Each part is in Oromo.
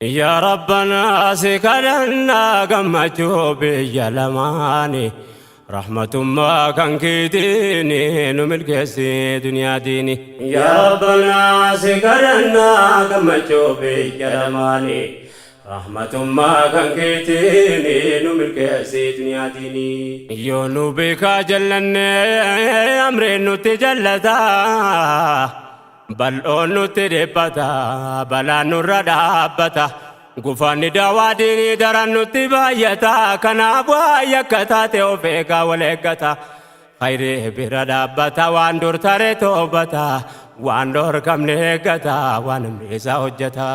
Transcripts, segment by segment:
Yaa Rabbanaa si kadhannaa gammachuu biyya lamaani, rahmatummaa kan keetiin nu milkeessi duniyaa diini. Yaa Rabbanaa si kadhannaa gammachuu biyya lamaani, rahmatummaa kan keetiin nu milkeessi duniyaa diini. Yoo nu beekaa jallannee amreen nutti jallataa. Bal'oon nutti dhiphata, balaan nurra dhaabbata. Gufanni daawaa diinii daran nutti baay'ata. Kanaaf waa yakka taate of eegaa wal eeggata. Khayrii bira dhaabbata, waan dur tare toobata. Waan dhorkamne eeggata, waan namni isaa hojjeta.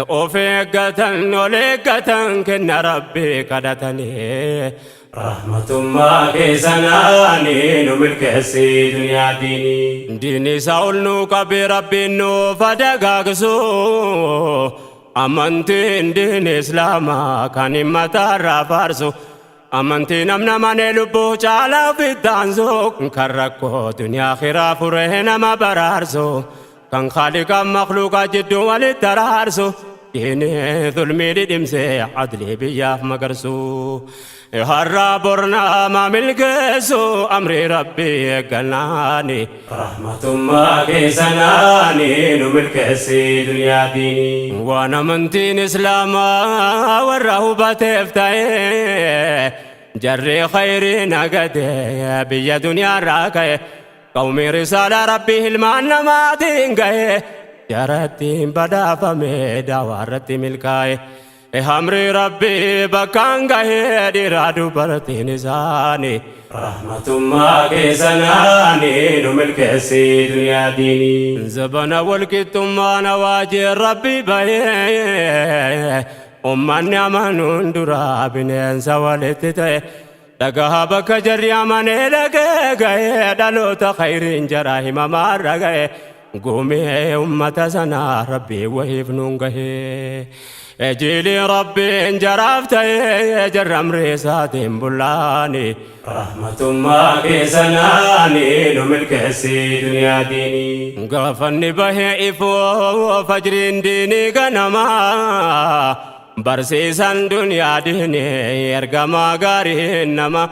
Of eeggatan, ol eeggatan, kenna Rabbii kadhatanii. Rahmatummaa keessanaani nu milkeessi duniyaa diinii. Diinii isaa ol nuu qabee Rabbiin nuuf dagaagsu. Amantiin diin Islaamaa kan hin mataarraa faarsu. Amantii namna manee lubbuu caalaa ofitti aansu. Kan rakkoo duniyaa akiraa furee nama baraarsu. Kan Khaaliqaaf makhluuqaa jidduu walitti araarsu. Diinii zulmii dhidhimsee adlii biyyaaf magarsu. Har'aa bor nama milkeessu amrii Rabbii eeggannaani. Rahmatummaa keessanaani nu milkeessi duniyaa diinii. Waan amantiin Islaamaa warra hubateef ta'e, jarri khayrii nagate biyya duniyaarraa ka'e. Qawmii risaalaa Rabbii ilmaan namaatiin gahe, jarattiin badhaafame daawaa irratti milkaa'e. Hamri Rabbii bakkaan gahe dhiiraa dubartiin isaanii. Rahmatummaa keessanaani nu milkeessi duniyaa diinii. Zabana walqixxummaan awaajeen Rabbii bahee, ummanni amanuun duraa bineensa walitti ta'e. Dhagahaa bakka jarri amanee dhaqee ga'ee, dhaloota khayriin jaraa himamaarra ga'e. Gumee ummata sanaa Rabbii wahiif nuun gahee. Ejiilii Rabbiin jaraaf ta'ee jarra amrii isaatiin bullaani. Rahmatummaa keessanaani nu milkeessi duniyaa diinii. Gaafanni bahee ifuu fajriin diinii ganamaa. Barsiisan duniyaa diinii ergamaa gaariin nama.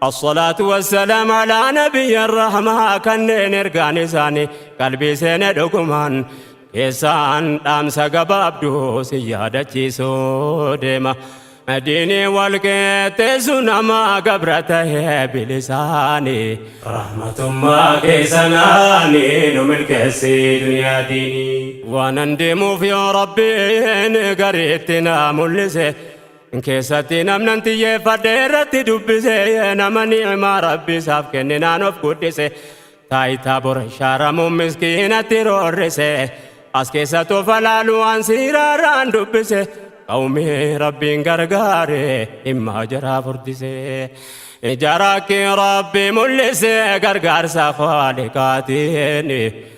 Assalaatu wassalaam alaa nabiyya rahmaa, kanneen ergaan isaanii qalbii seene dhugumaan keessaan dhaamsa gabaabduu si yaadachiisuu deema. Diinii wal qixxeessu nama gabra tahee bilisaani. Rahmatummaa keessanaani nu milkeessi duniyaa diinii. Waanan deemuuf yoo Rabbiin gariitti na mul'ise. Keessatti namnan xiyyeeffadhe irratti dubbise, nama ni'imaa Rabbi isaaf kenninaan of guddise. Taayitaa bor shaaramuun miskiinatti roorrise. As keessa tofa laalu waan siiraarraan dubbise. Qawmii Rabbiin gargaare dhimma jaraa furdise. Jaraakki Rabbi mul'ise gargaarsa Khaaliqaatiin.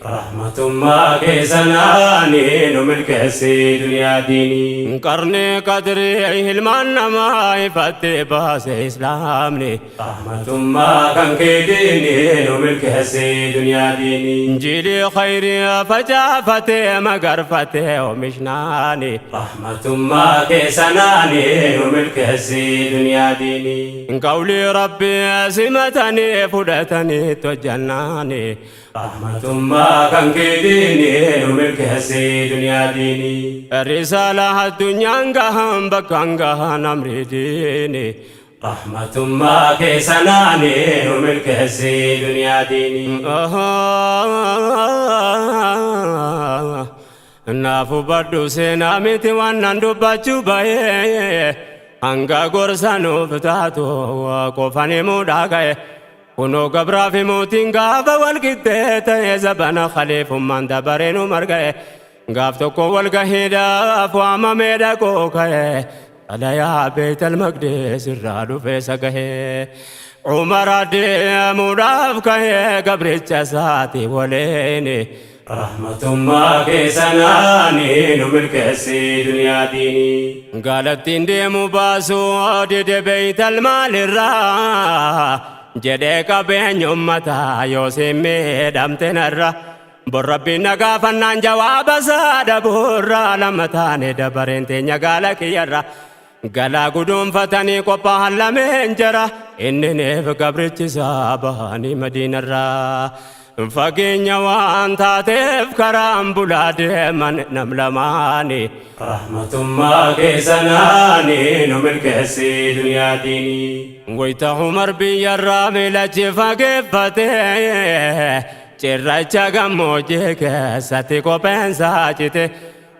Rahmatummaa keessanaani nu milkeessi duniyaa diinii. Qarni qadrii ilmaan namaa ifatti baase Islaamni. Rahmatummaa kan keetiini nu milkeessi duniyaa diinii. Jiilii khayrii facaafatee magarfatee oomishnaani. Rahmatummaa keessanaani nu milkeessi duniyaa diinii. Qawlii Rabbii simatanii fudhatanii hojjannaani. Rahmatummaa kan keetiini nu milkeessi duniyaa diinii. Risaala addunyaan gahan bakkaan gahan amrii diini. Rahmatummaa keessanaani nu milkeessi duniyaa diinii. Naaf hubadhu, seenaa miti waan nan dubbachuu bahee, hanga gorsa nuuf taatu qofan himuudhaa ka'e. Kunoo gabraa fi mootiin gaafa wal qixxee ta'e, zabana khaliifummaan dabaree nu marga'e. Gaaf tokko wal gahiidhaaf waamamee dhaquu ka'e. Xalayaa Beeytal Maqdis irraa dhufee sagahee. Umar adeemuudhaaf ka'ee gabricha isaati waliin. Rahmatummaa keessanaani nu milkeessi duniyaa diinii. Gaalattiin deemu baasuu dide Beeytal maalirraa jedhee, qabeenya ummataa yoo siin miidhamte narra. Bor Rabbiin na gaafannaan jawaaba isaa dhabuurra lama taane dabareen teenya gaala kiyyarra. Galaa guduunfatanii qophaahan lameen jara innineef gabrichi isaa bahanii Madiinarraa. Fageenya waan taateef karaan bulaa deeman nam lamaani. Rahmatummaa kee sanaani nu milkeessi duniyaa diinii. Wayta Umar biyyarraa miilachi fageeffate cirracha gammoojjii keessatti kopheensaa cite.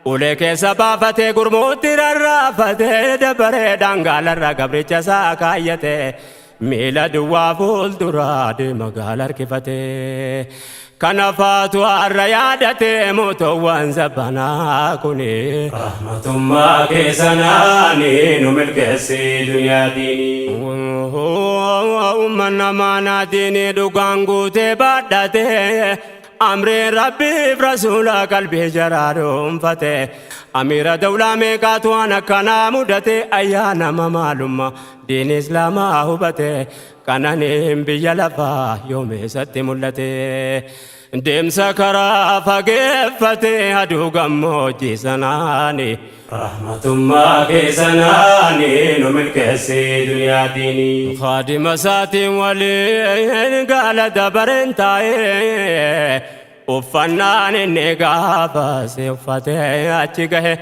Ulee keessa baafatee gurmuutti rarraafatee dabaree dhangaalarra gabricha isaa kaayyate miila duwwaa fuulduraa deema gaala harkifate. Kana faatu har'a yaadate mootoowwan zabbanaa kuni. Rahmatummaa kee sanaani nu milkeessi duniyaa diinii. Ummanna maanaa diinii dhugaan guutee baadhate. Amriin Rabbiif Rasuula qalbii jaraa dhuunfate. Amiira dawlaa meeqaatu waan akkanaa mudate ayyaana maalummaa diin Islaamaa hubate. Qananiin biyya lafaa yoomeessatti mul'ate. Deemsa karaa fageeffate aduu gammoojjii sanaani. Rahmatummaa kee sanaani nu milkeessi duniyaa diinii. Khaadima isaatiin waliin gaala dabareen taa'ee uffannaan inni gaafas uffatee achi gahe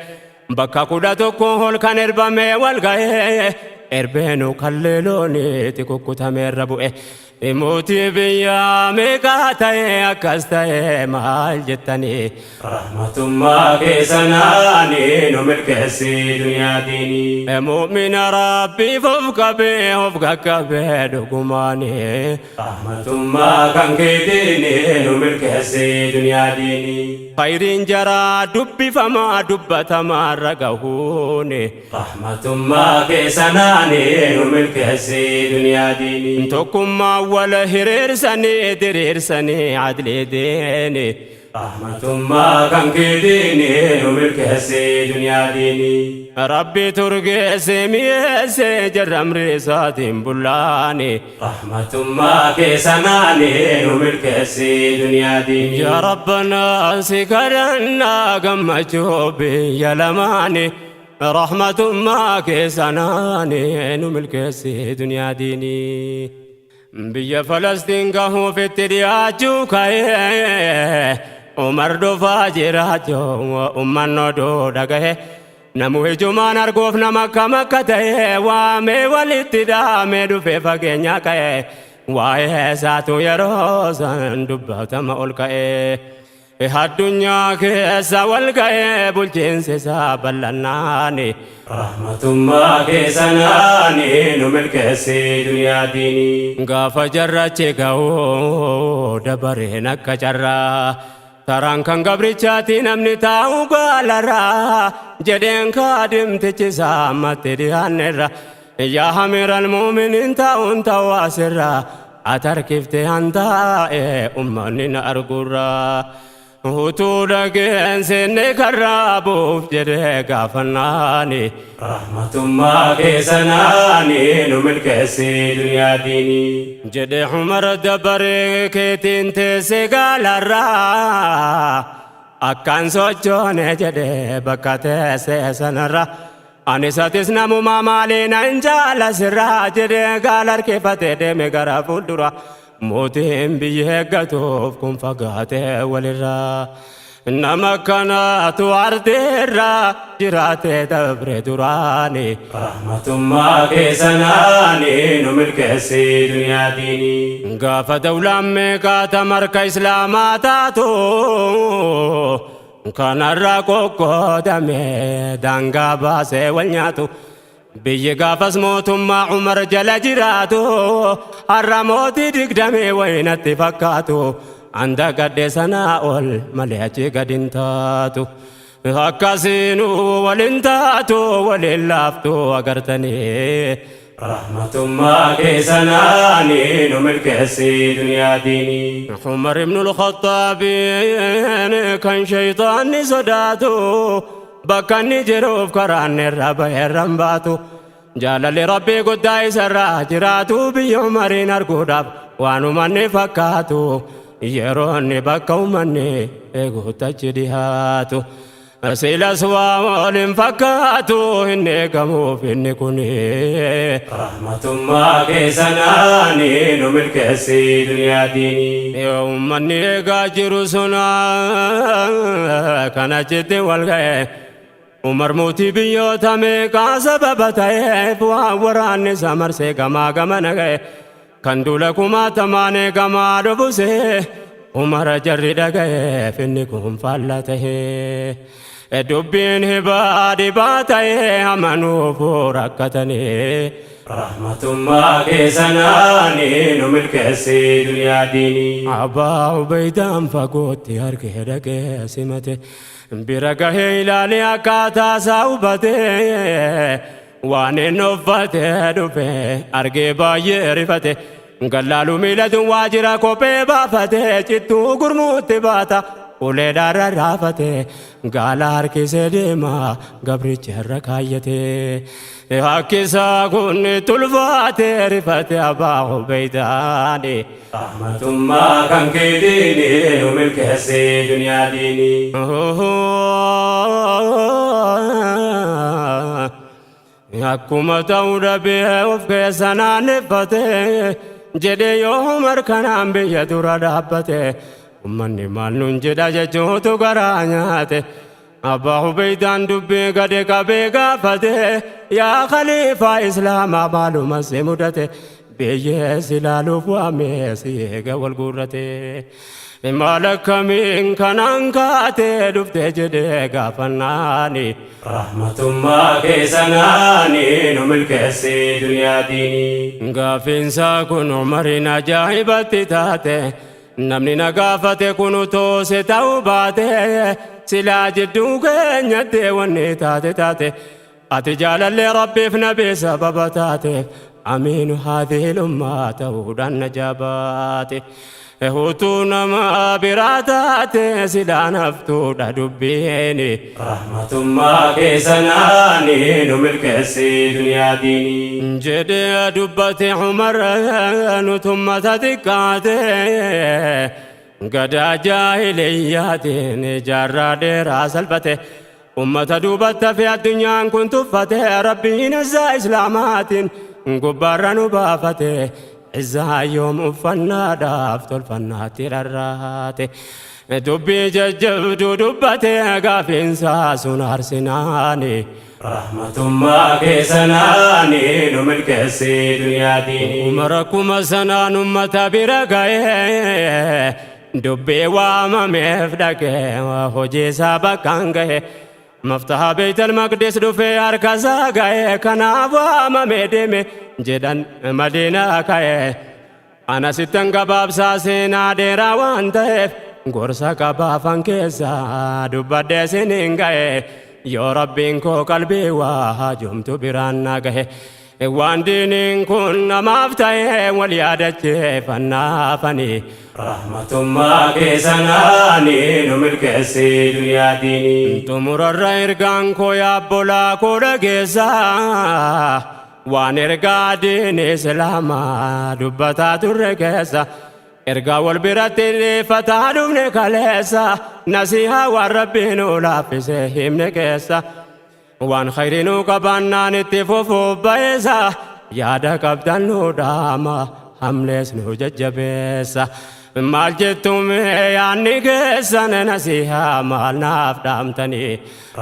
bakka 11 ol kan erbamee wal ga'ee erbeenu kallee looniitti kukkutameerra bu'e. Mootii biyyaa meeqaa ta'e akkas ta'e maal jettanii. Rahmatummaa kee sanaani nu milkeessi duniyaa diinii. Mu'mina Rabbiif of qabee of qaqqabee dhugumaani. Rahmatummaa kan keetiini nu milkeessi duniyaa diinii. Khayriin jaraa dubbifamaa dubbatamaa irra gahuuni. Rahmatummaa kee sanaani nu milkeessi duniyaa diinii. Tokkummaa wal hiriirsanii diriirsanii adlii diini. Rahmatummaa kan keetiini nu milkeessi duniyaa diinii. Rabbi turgeesse mi'eesse jarra amrii isaatiin bullaani. Rahmatummaa kee sanaani nu milkeessi duniyaa diinii. Yaa Rabbanaa si kadhannaa gammachuu biyya lamaani. Rahmatummaa kee sanaani nu milkeessi duniyaa diinii. Biyya Falastiin gahuuf itti dhiyaachuu ka'ee Umar dhufaa jiraachuu ummanni oduu dhagahe. Namu ijumaan arguuf nama akkam akka ta'e waamee walitti dhaamee dhufee fageenya ka'e. Waa'ee isaatu yeroo san dubbatama ol ka'e. Addunyaa keessa wal ga'ee bulchiinsi isaa bal'annaani. Rahmatummaa kee sanaani nu milkeessi duniyaa diinii. Gaafa jarrachi ga'uu dabareen akka carraa. Taraan kan gabrichaati namni taa'u gaalarraa jedheen kaadimtichi isaa ammatti dhiyaannerra. Yaa amiiral muuminiin taa'uun ta'u asirraa atarkifte an taa'e ummanni na argurraa. Utuu dhageen seenne karraa buuf jedhee gaafannaani. Rahmatummaa kee sanaani nu milkeessi duniyaa diinii. Jedhe Umar dabaree keetiin teesse gaalarraa. Akkaan sochoone jedhe bakka teesse sanarra. Anis atis namumaa maalii nan jaala sirraa jedhee gaala harkifatee deeme gara fuuldura. Mootiin biyya eeggatuuf kun fagaatee walirraa. Nama kanaatu ardiirra jiraatee dabre duraani. Rahmatummaa kee sanaani nu milkeessi duniyaa diinii. Gaafa dawlaan meeqaa tamarka Islaamaa taatu kanarra qoqqoodame daangaa baasee wal nyaatu. Biyyi gaafas mootummaa Umar jala jiraatu har'a mootii 20 wayinatti fakkaatu. Anda gadhe sanaa ol malee achi gad hin taatu. Akkasiinuu waliin taatu waliin laaftu agartanii. Rahmatummaa kee sanaani nu milkeessi duniyaa diinii. Umar ibnul Khattaabiin kan shayxaanni sodaatu bakka inni jiruuf karaan irra bahe irra hin baatu. Jaalalli Rabbii guddaa isarraa jiraatu biyya Umariin arguudhaaf waanuma inni fakkaatu. Yeroo inni bakka uummanni eeguutti achi dhihaatu. Silas waa waliin fakkaatu hin eegamuuf inni kuni. Rahmatummaa keessanaani nu milkeessi duniyaa diinii. Uummanni eegaa jiru suna kan achitti wal ga'e. Umar mootii biyyoota meeqaa sababa ta'eef waan waraanni isa marsee gamaa gamana ga'e. Kan duula kumaatamaan eegamaa dhufuse Umar jarri dhaga'eef inni kun faalla ta'e. Dubbiin hibaa dhibaa ta'e amanuuf rakkatanii. Rahmatummaa keessanaani nu milkeessi duniyaa diinii. Abbaa Ubeydaan fagootti harkee dhaqee simate. Bira gahee ilaalee akkaataa isaa hubate. Waan inni uffatee dhufe argee baay'ee rifate. Gallaalu miilatu waajjira kophee baafate cittuu gurmuutti baata. Uleedhaan rarraafate gaala harkisee deema gabricha irra kaayyate. Hakkisaa kun tulfaate rifate Abbaa Ubeeydaani. Rahmatummaa kan keetiini nu milkeessi duniyaa diinii. Akkuma ta'uu dhabee of keessa naanneffate jedhee yoo Umar kanaan biyya dura dhaabbate ummanni maal nun jedha jechuutu garaa nyaate. Abbaa Ubeydaan dubbii gadi qabee gaafate, yaa khaliifaa Islaamaa maaluma si mudate, biyyee si ilaaluuf waamee si eega wal guurrate. Maal akkamiin kanaan kaatee dhufte jedhee gaafannaani. Rahmatummaa keessanaani nu milkeessi duniyaa diinii. Gaafiinsaa kun Umariin ajaa'ibatti taate. Namni na gaafate kun utoo si ta'uu baate silaa jidduu keenyatti wanni taate taate. Ati jaalallee Rabbiif nabii sababa taateef amiinu haadhiil ummaa ta'uudhaan najaa baate. Utuu nama biraa taate silaa naftuudha dubbiini. Rahmatummaa keessanaani nu milkeessi duniyaa diinii. Jedhee dubbate Umar nutummata xiqqaate. Gadaa jaahiliyyaatiin jaarraa dheeraa salphate. Ummata duubatti hafe addunyaan kun tuffate. Rabbiin izzaa Islaamaatiin gubbaarra nu baafate. Izzaa yoom uffannaadhaaf tolfannaatti rarraate. Dubbii jajjabduu dubbate gaafiinsaa sun arsinaani. Rahmatummaa keessanaani nu milkeessi duniyaa diinii. Umar akkuma sanaan ummata bira ga'ee dubbii waamameef dhaqee hojii isaa bakkaan gahe. Maftaha Beeytal Maqdis dhufee harka isaa ga'ee kanaaf waamamee deeme jedhan Madiinaa ka'ee. Ana sittan gabaabsaa seenaa dheeraa waan ta'eef gorsa qabaafan keessaa dubbadhee siniin ga'e yoo Rabbiin koo qalbii waa haajomtu biraan na gahe. Waan diiniin kun namaaf ta'e wal yaadacheeffannaafani. Rahmatummaa keessanaani nu milkeessi duniyaa diinii. Xumurarra ergaan koo yaabbolaa koo dhageessaa. Waan ergaa diini Islaamaa dubbataa turre keessa ergaa wal biratti dhiifataa dhufne kaleessa nasihaa waan Rabbii nu laaffise himne keessa waan khayrii nu qabaannaan itti fufuuf ba'eessa yaada qabdan nu dhaama hamlees nu jajjabeessa. Maal jettu mee yaanni keessan nasihaa maal naaf dhaamtanii?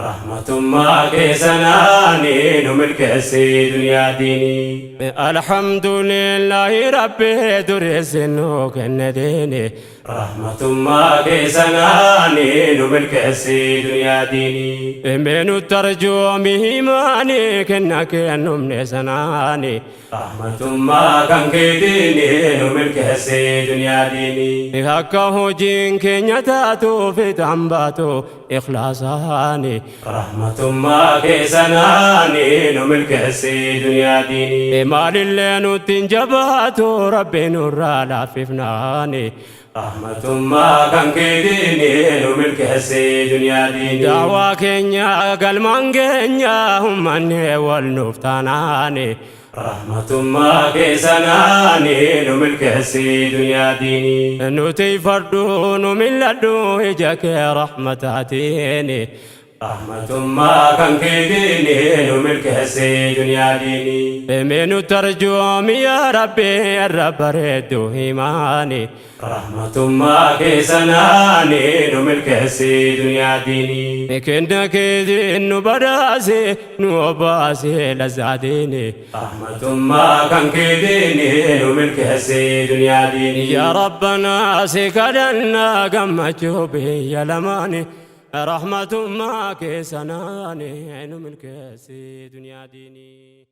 Rahmatummaa keessanaani nu milkeessi duniyaa diinii. Alhamdulillahi Rabbi dureessi nu kenne diini. Rahmatummaa keessanaani nu milkeessi duniyaa diinii. Mee nutti arjoomi himaani kenna kennumne sanaani. Rahmatummaa kan keetiini nu milkeessi duniyaa diinii. Akka hojiin keenya taatu fiixaan baatu ikhlaasaani. Rahmatummaa keessanaani nu milkeessi duniyaa diinii. Maalillee nutti hin jabaatu Rabbi nurraa laaffifnaani. Rahmatummaa kan keetiini nu milkeessi duniyaa diinii. Daawaa keenya galmaan keenya ummanni wal nuuf taanaani. Rahmatummaa keessanaani nu milkeessi duniyaa diinii. Nuti fardhu nu mil'adhu ija kee rahmataatiin. Rahmatummaa kan keetiini nu milkeessi duniyaa diinii. Mee nu tarjoomi yaa Rabbi irra bareeddu himaani. Rahmatummaa keessanaani nu milkeessi duniyaa diinii. Kenna keetiin nu badhaase nu obbaase lazzaatiini. Rahmatummaa kan keetiini nu milkeessi duniyaa diinii. Yaa Rabbanaa si kadhannaa gammachuu biyya lamaani. Rahmatummaa keessanaani nu milkeessi duniyaa diinii.